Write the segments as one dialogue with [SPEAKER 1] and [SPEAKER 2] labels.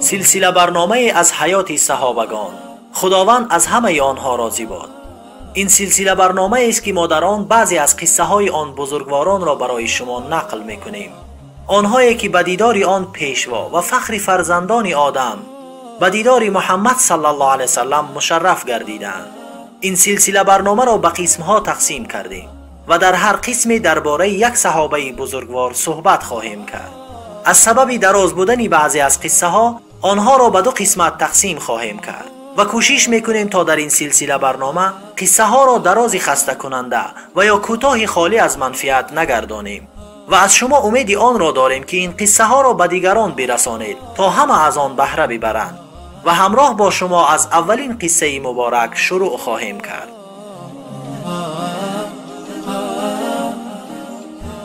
[SPEAKER 1] Силсила барномае аз ҳаёти саҳобагон. Худованд аз ҳамаи онҳо розӣ бод. Ин силсила барномаест ки мо дар он баъзе аз қиссаҳои он бузургворонро барои шумо нақл мекунем. Онҳое ки ба дидори он пешво ва фахри фарзандони одам, ба дидори Муҳаммад саллаллоҳу алайҳи васаллам мушарраф гардиданд. Ин силсила барномаро ба қисмҳо тақсим кардем ва дар ҳар қисме дар бораи як саҳобаи бузургвор суҳбат хоҳем кард. Аз сабаби дароз будани баъзе аз қиссаҳо онҳоро ба ду қисмат тақсим хоҳем кард ва кӯшиш мекунем то дар ин силсила барнома қиссаҳоро дарози хастакунанда ва ё кӯтоҳи холӣ аз манфиат нагардонем ва аз шумо умеди онро дорем ки ин қиссаҳоро ба дигарон бирасонед то ҳама аз он баҳра бибаранд ва ҳамроҳ бо шумо аз аввалин қиссаи муборак шурӯъ хоҳем кард.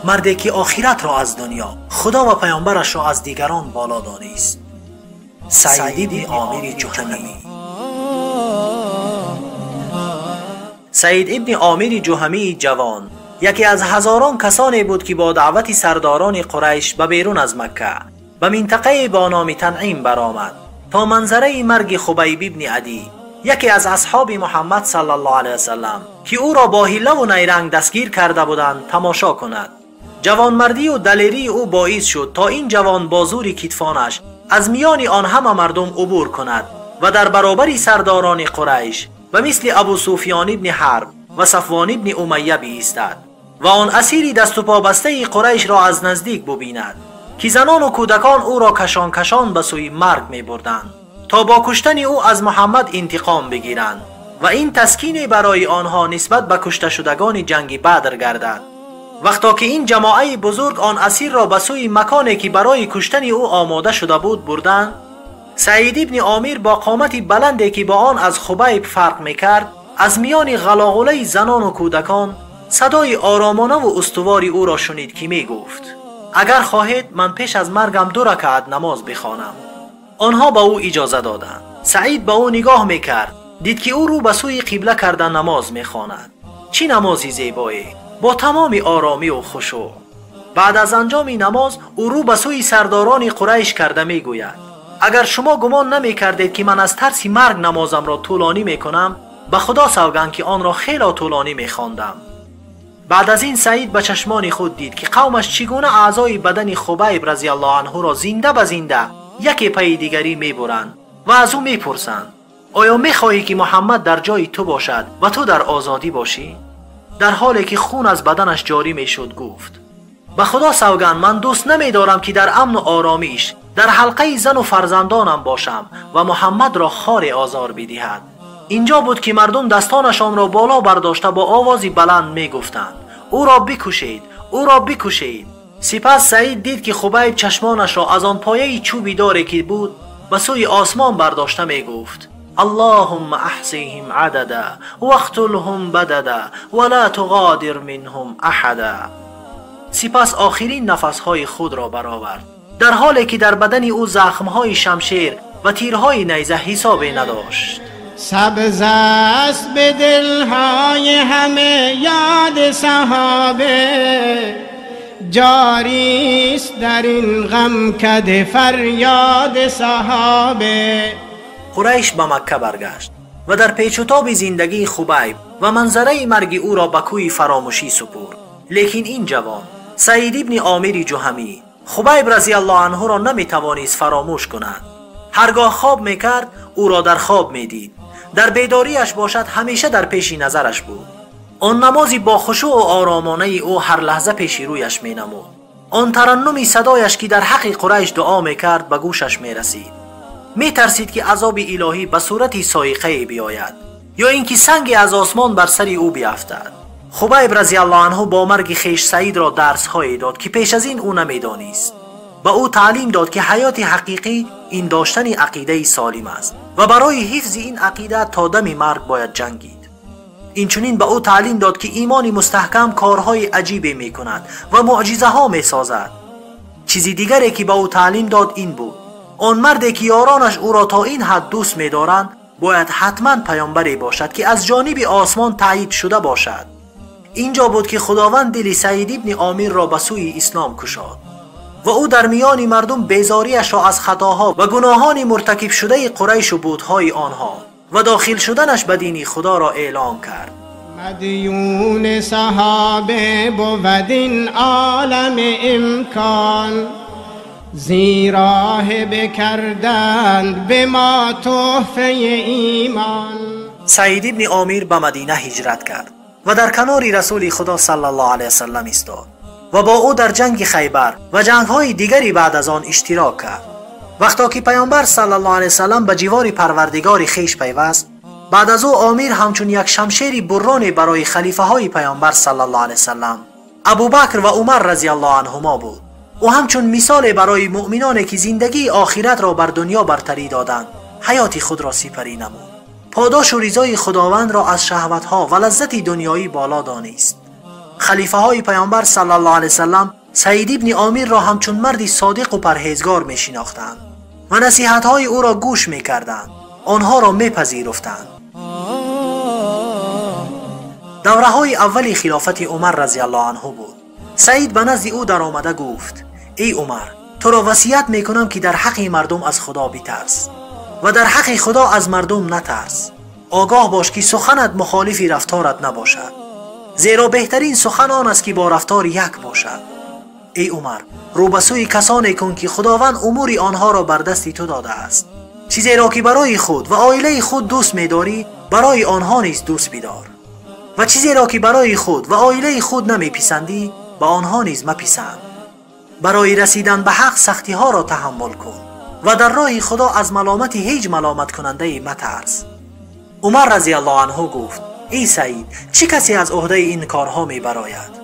[SPEAKER 1] Марде ки охиратро аз дунё, Худо ва паёмбарашро аз дигарон боло донист. Саид ибни Омири Ҷуҳамӣ. Саид ибни Омири Ҷуҳамии ҷавон яке аз ҳазорон касоне буд ки бо даъвати сардорони Қурайш ба берун аз Макка ба минтақае бо номи Танъим баромад то манзараи марги Хубайб ибни Адӣ, яке аз асҳоби Муҳаммад саллаллоҳу алайҳи васаллам ки ӯро бо ҳиллаву найранг дастгир карда буданд, тамошо кунад. Ҷавонмардию далерии ӯ боис шуд то ин ҷавон бо зури китфонаш аз миёни он ҳама мардум убур кунад ва дар баробари сардорони Қурайш ба мисли Абу Суфён ибни Ҳарб ва Сафвон ибни Умайя биистад ва он асири даступобастаи Қурайшро аз наздик бубинад ки занону кӯдакон ӯро кашон-кашон ба сӯи марг мебурданд то бо куштани ӯ аз Муҳаммад интиқом бигиранд ва ин таскине барои онҳо нисбат ба кушташудагони ҷанги Бадр гардад. Вақто ки ин ҷамоаи бузург он асирро ба сӯи маконе ки барои куштани ӯ омода шуда буд бурданд, Саид ибни Омир бо қомати баланде ки бо он аз Хубайб фарқ мекард, аз миёни ғалоғулаи занону кӯдакон садои оромонаву устувори ӯро шунид ки мегуфт: агар хоҳед ман пеш аз маргам 2 ракаат намоз бихонам. Онҳо ба ӯ иҷоза доданд. Саид ба ӯ нигоҳ мекард, дид ки ӯ рӯ ба сӯи қибла карда намоз мехонад. Чӣ намози зебое, бо тамоми оромию хушӯъ. Баъд аз анҷоми намоз ӯ рӯ ба сӯи сардорони Қурайш карда мегӯяд: агар шумо гумон намекардед ки ман аз тарси марг намозамро тӯлонӣ мекунам, ба Худо савганд ки онро хело тӯлонӣ мехондам. Баъд аз ин Саид ба чашмони худ дид ки қавмаш чӣ гуна аъзои бадани Хубайб разияллоҳу анҳуро зинда ба зинда яке пайи дигарӣ мебуранд ва аз ӯ мепурсанд: оё мехоҳӣ ки Муҳаммад дар ҷои ту бошад ва ту дар озодӣ бошӣ? Дар ҳоле ки хун аз баданаш ҷорӣ мешуд гуфт: ба Худо савганд ман дӯст намедорам ки дар амну оромиш дар ҳалқаи зану фарзандонам бошам ва Муҳаммадро хоре озор бидиҳад. Инҷо буд ки мардум дастонашонро боло бардошта бо овози баланд мегуфтанд: ӯро бикушед, ӯро бикушед. Сипас Саид дид ки Хубайб чашмонашро аз он пояи чӯби доре ки буд ба сӯи осмон бардошта мегуфт: Аллоҳумма аҳсиҳим адада вақтулҳум бадада ва ла туғодир минҳум аҳада. Сипас охирин нафасҳои худро баровард, дар ҳоле ки дар бадани ӯ захмҳои шамшер ва тирҳои найза ҳисобе надошт.
[SPEAKER 2] Сабз аст ба дилҳои ҳама ёди саҳобе, ҷорист дар ин ғамкада фарёди саҳобе.
[SPEAKER 1] Қурайш ба Макка баргашт ва дар печутоби зиндагии Хубайб ва манзараи марги ӯро ба кӯи фаромӯшӣ супурд. Лекин ин ҷавон Саид ибни Омири Ҷуҳамӣ Хубайб разияллоҳу анҳуро наметавонист фаромӯш кунад. Ҳаргоҳ хоб мекард ӯро дар хоб медид, дар бедориаш бошад ҳамеша дар пеши назараш буд. Он намози бо хушӯъу оромонаи ӯ ҳар лаҳза пеши рӯяш менамуд. Он тараннуми садояш ки дар ҳаққи Қурайш дуо мекард ба гӯшаш мерасид. Метарсид ки азоби илоҳӣ ба сурати соиқае биёяд ё ин ки санге аз осмон бар сари ӯ биафтад. Хубайб разияллоҳу анҳу бо марги хеш Саидро дарсҳое дод ки пеш аз ин ӯ намедонист. Ба ӯ таълим дод ки ҳаёти ҳақиқӣ ин доштани ақидаи солим аст ва барои ҳифзи ин ақида то дами марг бояд ҷангид. Инчунин ба ӯ таълим дод ки имони мустаҳкам корҳои аҷибе мекунад ва муъҷизаҳо месозад. Чизи дигаре ки ба ӯ таълим дод ин буд: он марде ки ёронаш ӯро то ин ҳад дӯст медоранд бояд ҳатман паёмбаре бошад ки аз ҷониби осмон таъйид шуда бошад. Инҷо буд ки Худованд дили Саид ибни Омирро ба сӯи ислом кушод. و او در میان مردم بیزاریش را از خطاها و گناهان مرتکب شده قریش و بت‌های آنها و داخل شدنش به دین خدا را اعلام کرد.
[SPEAKER 2] مدیون صحابه بود این عالم امکان، زیرا هبه کردند به ما تحفه ایمان.
[SPEAKER 1] سعید ابن عامر به مدینه هجرت کرد و در کنار رسول خدا صلی الله علیه وسلم ایستاد و با او در جنگ خیبر و جنگ‌های دیگری بعد از آن اشتراک کرد. وقتا که پیامبر صلی الله علیه وسلم به جوار پروردگار خویش پیوست، بعد از او عامر همچون یک شمشیر بران برای خلیفه های پیامبر صلی الله علیه وسلم ابوبکر و عمر رضی الله عنهما بود. او همچون مثال برای مؤمنانی که زندگی آخرت را بر دنیا برتری دادند، حیات خود را سپری نمود. پاداش و رضای خداوند را از شهوت‌ها و لذت دنیایی بالا دانست. خلیفه های پیامبر صلی الله علیه وسلم سعید ابن عامر را همچون مردی صادق و پرهیزگار می شناختند و نصیحت های او را گوش می کردند، آنها را می پذیرفتند. دوره های اول خلافت عمر رضی الله عنه بود. سعید به نزد او در آمده گفت: ای عمر، تو را وصیت می کنم که در حق مردم از خدا بترس و در حق خدا از مردم نترس. آگاه باش که سخنت مخالف رفتارت نباشد، زیرا بهترین سخن آن است که با رفتار یک باشد. ای عمر، رو به سوی کسانی کن که خداوند امور آنها را بر دست تو داده است. چیزی را که برای خود و عائله خود دوست می‌داری، برای آنها نیز دوست بدار، و چیزی را که برای خود و عائله خود نمیپسندی، به آنها نیز مپسند. برای رسیدن به حق سختی ها را تحمل کن و در راه خدا از ملامت هیچ ملامت کننده مترس. عمر رضی الله عنه گفت: ای سعید، چه کسی از عهده این کارها می براید؟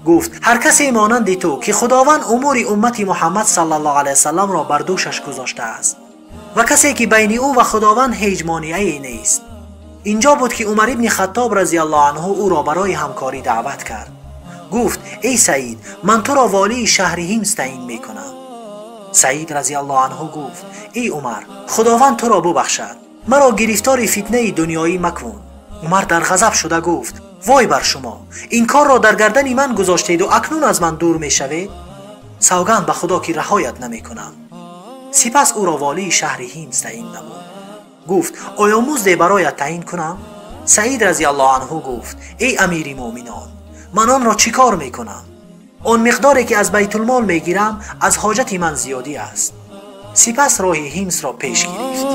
[SPEAKER 1] گفت: هر کسی مانند تو که خداوند امور امت محمد صلی الله علیه وسلم را بر دوشش گذاشته است و کسی که بین او و خداوند هیچ مانعی نیست. اینجا بود که عمر ابن خطاب رضی الله عنه او را برای همکاری دعوت کرد. گفت: ای سعید، من تو را والی شهر حمص تعیین می کنم. سعید رضی الله عنه گفت: ای عمر، خداوند تو را ببخشد، مرا گرفتار فتنه دنیایی مکن. عمر در غضب شده گفت: وای بر شما، این کار را در گردن من گذاشتید و اکنون از من دور می شوید؟ سوگند به خدا که رهایت نمی کنم. سپس او را والی شهر حمص تعیین نمود. گفت: آیا مزد برایت تعیین کنم؟ سعید رضی الله عنه گفت: ای امیر مؤمنان، من آن را چیکار می کنم؟ آن مقداری که از بیت المال می گیرم از حاجت من زیادی است. سپس راه حمص را پیش گرفت.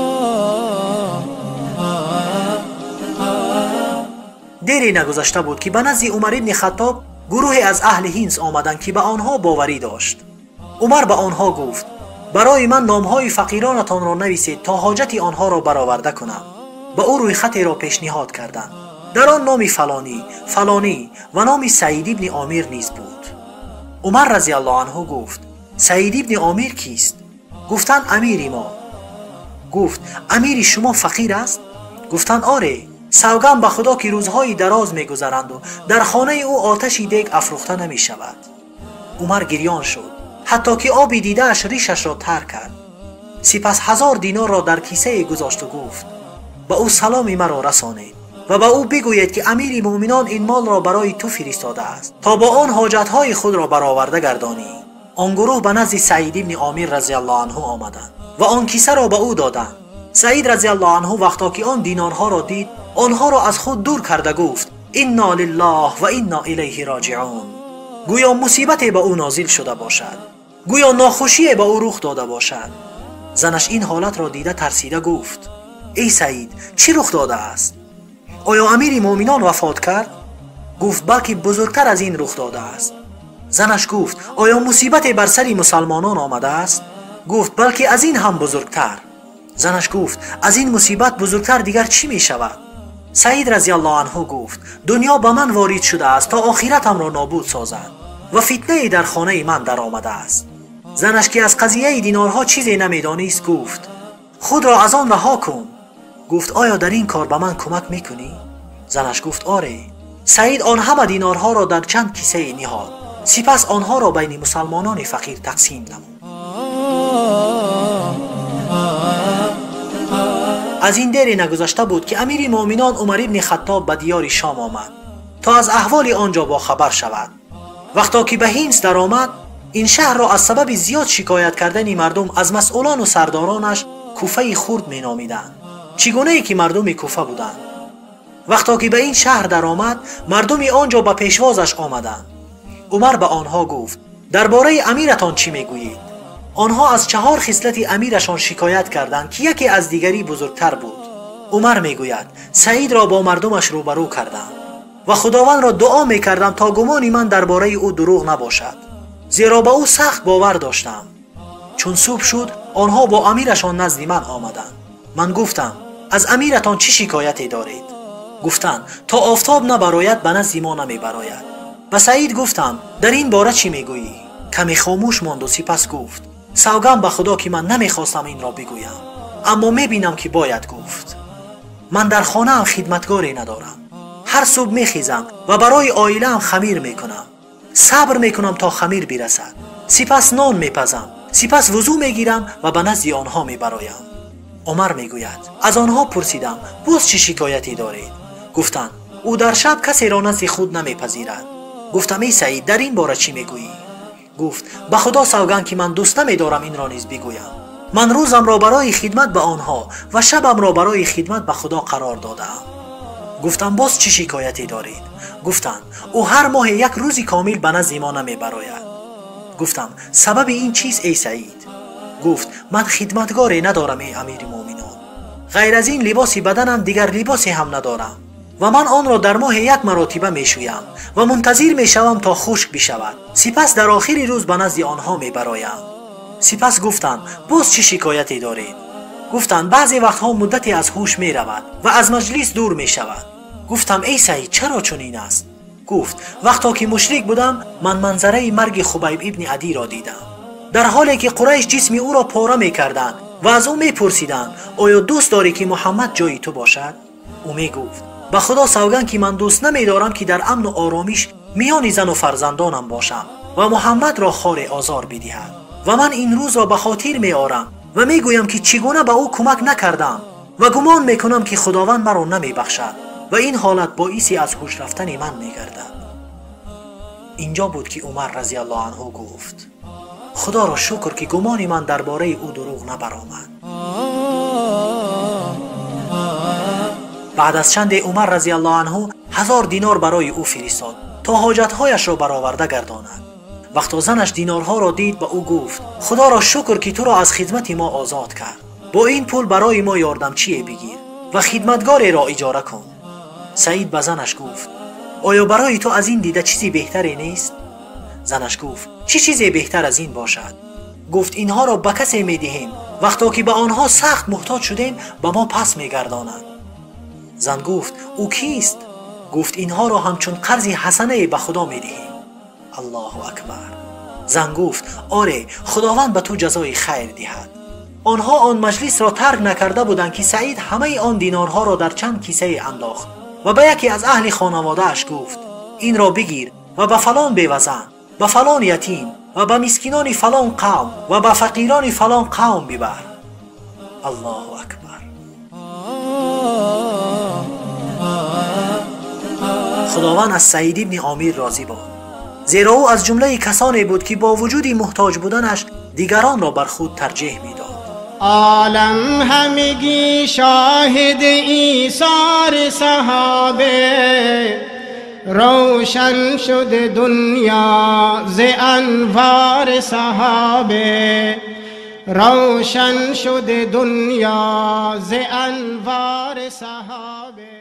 [SPEAKER 1] دیری نگذشته بود که به نزد عمر ابن خطاب گروهی از اهل حمص آمدند که به آنها باوری داشت. عمر به آنها گفت: برای من نامهای فقیرانتان را نویسید تا حاجت آنها را برآورده کنم. به او روی خطی را پیشنهاد کردند. در آن نام فلانی، فلانی و نام سعید ابن عامر نیز بود. عمر رضی الله عنه گفت: سعید ابن عامر کیست؟ گفتند: امیر ما. گفت: امیر شما فقیر است؟ گفتند: آره، سوگند به خدا که روزهای دراز میگذرند و در خانه او آتش دیگ افروخته نمی شود. عمر گریان شد، حتی که آب دیده‌اش ریشش را تر کرد. سپس 1000 دینار را در کیسه گذاشت و گفت: به او سلام مرا رسانید و به او بگویید که امیر مؤمنان این مال را برای تو فرستاده است تا با آن حاجتهای خود را برآورده گردانی. آن گروه به نزد سعید ابن عامر رضی الله عنه آمدند و آن کیسه را به او دادند. سعید رضی الله عنه وقتا که آن دینارها را دید، آنها را از خود دور کرده گفت: انا لله و انا الیه راجعون. گویا مصیبتی به او نازل شده باشد، گویا ناخوشی به او رخ داده باشد. زنش این حالت را دیده ترسیده گفت: ای سعید، چی رخ داده است؟ آیا امیر مؤمنان وفات کرد؟ گفت: بلکه بزرگتر از این رخ داده است. زنش گفت: آیا مصیبت بر سر مسلمانان آمده است؟ گفت: بلکه از این هم بزرگتر. زنش گفت: از این مصیبت بزرگتر دیگر چی می شود؟ سعید رضی الله عنه گفت: دنیا به من وارد شده است تا آخرتم را نابود سازد و فتنه در خانه من در آمده است. زنش که از قضیه دینارها چیزی نمیدانست گفت: خود را از آن رها کن. گفت: آیا در این کار به من کمک میکنی؟ زنش گفت: آره. سعید آن همه دینارها را در چند کیسه نهاد، سپس آنها را بین مسلمانان فقیر تقسیم نمود. از این دیری نگذشته بود که امیر مؤمنان عمر ابن خطاب به دیار شام آمد تا از احوال آنجا با خبر شود. وقتا که به حمص در آمد، Ин шаҳрро аз сабаби зиёд шикоят кардани мардум аз масъулону сардоронаш Куфаи хурд меномиданд, чӣ гунае ки мардуми Куфа буданд. Вақто ки ба ин шаҳр даромад, мардуми он ҷо ба пешвозаш омаданд. Умар ба онҳо гуфт: дар бораи амиратон чӣ мегӯед? Онҳо аз 4 хислати амирашон шикоят карданд, ки яке аз дигарӣ бузургтар буд. Умар мегӯяд: Саидро бо мардумаш рӯбарӯ кардам ва худовандро дуо мекардам то гумони ман дар бораи ӯ дурӯғ набошад, зеро ба ӯ сахт бовар доштам. Чун субҳ шуд, онҳо бо амирашон назди ман омаданд. Ман гуфтам: аз амиратон чӣ шикояте доред? Гуфтанд: то офтоб набарояд ба назди мо намебарояд. Ба Саид гуфтам: дар ин бора чӣ мегӯӣ? Каме хомӯш монду сипас гуфт: савганд ба худо ки ман намехостам инро бигӯям, аммо мебинам ки бояд гуфт. Ман дар хонаам хидматгоре надорам. Ҳар субҳ мехезам ва барои оилаам хамир мекунам. Сабр мекунам то хамир бирасад. Сипас нон мепазам, сипас вузӯ мегирам ва ба назди онҳо мебароям. Умар мегӯяд: аз онҳо пурсидам: боз чӣ шикояте доред? Гуфтанд: ӯ дар шаб касеро назди худ намепазирад. Гуфтам: эй Саид, дар ин бора чӣ мегӯӣ? Гуфт: ба худо савганд ки ман дӯст намедорам инро низ бигӯям. Ман рӯзамро барои хидмат ба онҳо ва шабамро барои хидмат ба худо қарор додаам. Гуфтам: боз чӣ шикояте доред? Гуфтанд: ӯ ҳар моҳе як рӯзи комил ба назди мо намебарояд. Гуфтам: сабаби ин чиз, эй Саид? Гуфт: ман хидматгоре надорам, эй амири муъминон. Ғайр аз ин либоси баданам дигар либосе ҳам надорам ва ман онро дар моҳе як маротиба мешӯям ва мунтазир мешавам то хушк бишавад. Сипас дар охири рӯз ба назди онҳо мебароям. Сипас гуфтанд: боз чӣ шикояте доред? Гуфтанд: баъзе вақтҳо муддате аз ҳуш меравад ва аз маҷлис дур мешавад. Гуфтам: эй Саид, чаро чунин аст? Гуфт: вақто ки мушрик будам, ман манзараи марги Хубайб ибни Адиро дидам, дар ҳоле ки Қурайш ҷисми ӯро пора мекарданд ва аз ӯ мепурсиданд: оё дӯст дорӣ ки Муҳаммад ҷои ту бошад? Ӯ мегуфт: ба худо савганд ки ман дӯст намедорам ки дар амну оромиш миёни зану фарзандонам бошам ва Муҳаммадро хоре озор бидиҳад. Ва ман ин рӯзро ба хотир меорам ва мегӯям ки чӣ гуна ба ӯ кӯмак накардам ва гумон мекунам ки худованд маро намебахшад ва ин ҳолат боиси аз ҳуш рафтани ман мегардад. Инҷо буд ки Умар разияллоҳу анҳу гуфт: худоро шукр ки гумони ман дар бораи ӯ дурӯғ набаромад. Баъд аз чанде Умар разияллоҳу анҳу 1000 динор барои ӯ фиристод то ҳоҷатҳояшро бароварда гардонад. Вақто занаш динорҳоро дид, ба ӯ гуфт: худоро шукр ки туро аз хидмати мо озод кард. Бо ин пул барои мо ёрдамчие бигир ва хидматгореро иҷора кун. Саид ба занаш гуфт: оё барои ту аз ин дида чизи беҳтаре нест? Занаш гуфт: чӣ чизе беҳтар аз ин бошад? Гуфт: инҳоро ба касе медиҳем, вақто ки ба онҳо сахт муҳтоҷ шудем, ба мо пас мегардонанд. Зан гуфт: ӯ кист? Гуфт: инҳоро ҳамчун қарзи ҳасанае ба худо медиҳем. Аллоҳу акбар. Зан гуфт: оре, худованд ба ту ҷазои хайр диҳад. Онҳо он маҷлисро тарк накарда буданд ки Саид ҳамаи он динорҳоро дар чанд кисае андохт ва ба яке аз аҳли хонаводааш гуфт: инро бигир ва ба фалон бевазан, ба фалон ятим ва ба мискинони фалон қавм ва ба фақирони фалон қавм бибар. Аллоҳу акбар. Худованд аз Саид ибни Омир розӣ бод, зеро ӯ аз ҷумлаи касоне буд ки бо вуҷуди муҳтоҷ буданаш дигаронро бар худ тарҷеҳ медод.
[SPEAKER 2] Олам ҳамагӣ шоҳиди исори саҳобе, равшан шуд дунё зи анвори саҳобе, равшан шуд дунё зи анвори саҳобе.